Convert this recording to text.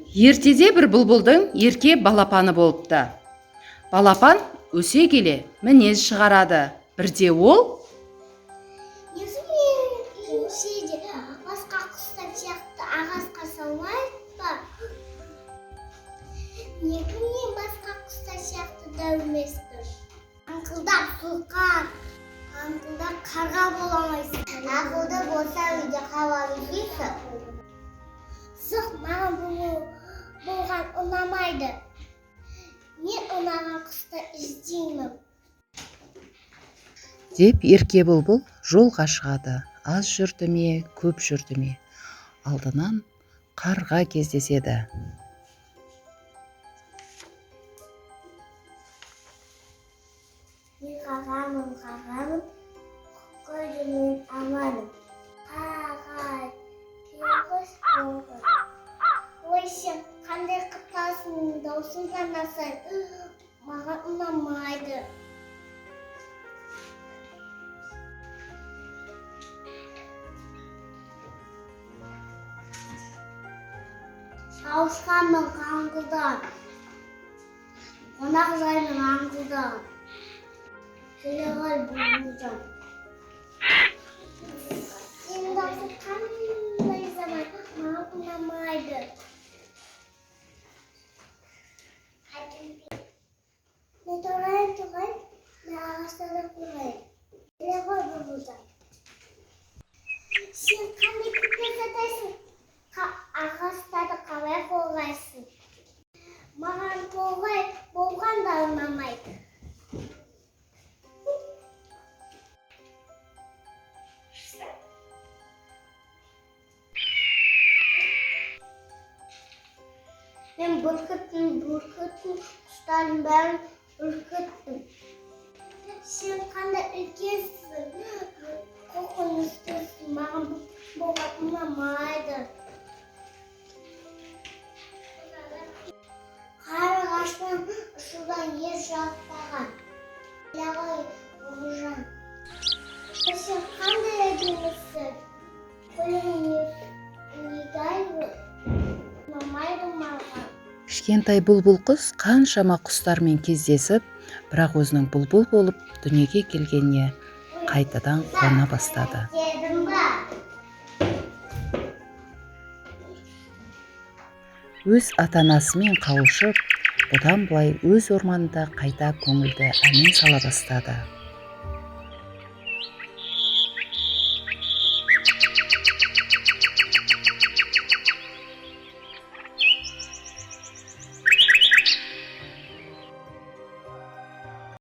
Ертеде бір бұлбұлдың ерке балапаны болыпты. Балапан өсе келе мінез шығарады. Бірде ол: Несі мен үйімше де басқа құстар сияқты ағашқа салмайды ба? Неге мен басқа құстар сияқты дәу емеспін? Аңқылдап сұлқар, аңқылдап қарға бола алмайсың. Ақылды болса, үйде қала бермейсің. Зық, маған бұл болған ұнамайды. Мен ұнаған құсты іздеймін. деп ерке бұлбұл жолға шығады. Аз жүрді ме, көп жүрді ме, алдынан қарға кездеседі. Мен қағамын, қағамын, құтқарды мен аманым. Қағай, құс болғыр. Ой, сен қандай қаталсың, даусың ғана, маған ұнамайды. Сауысқанмын қаңғылдан, қонақ жаймын аңқылдан. Келе ғой, бұлбұлжан. Сенің даусың қандай жаман, маған ұнамайды. Мен торғайым, торғайым, мен ағаштарда қорғаймын. Келе ғой, бұлбұлжан. Сен қандай күтпей жатайсың? Ағаштарды қалай қорғайсың? Маған торғай болған да ұнамайды. Мен бүркітпін, бүркітпін, құстардың бәрін үркіттім. Сен қандай үлкенсің, қорқыныштысың, маған болған ұнамайды. Қарлығашпен ұшудан еш жалықпаған. Келе ғой, бұлбұлжан. Сен қандай әдемісің, қолың неге ұнамайды маған. Кішкентай бұлбұл құс қаншама құстармен кездесіп, бірақ өзінің бұлбұл болып дүниеге келгеніне қайтадан қуана бастады. Дедім ба? Өз ата-анасымен қауышып, бұдан былай өз орманында қайта көңілді әнін сала бастады.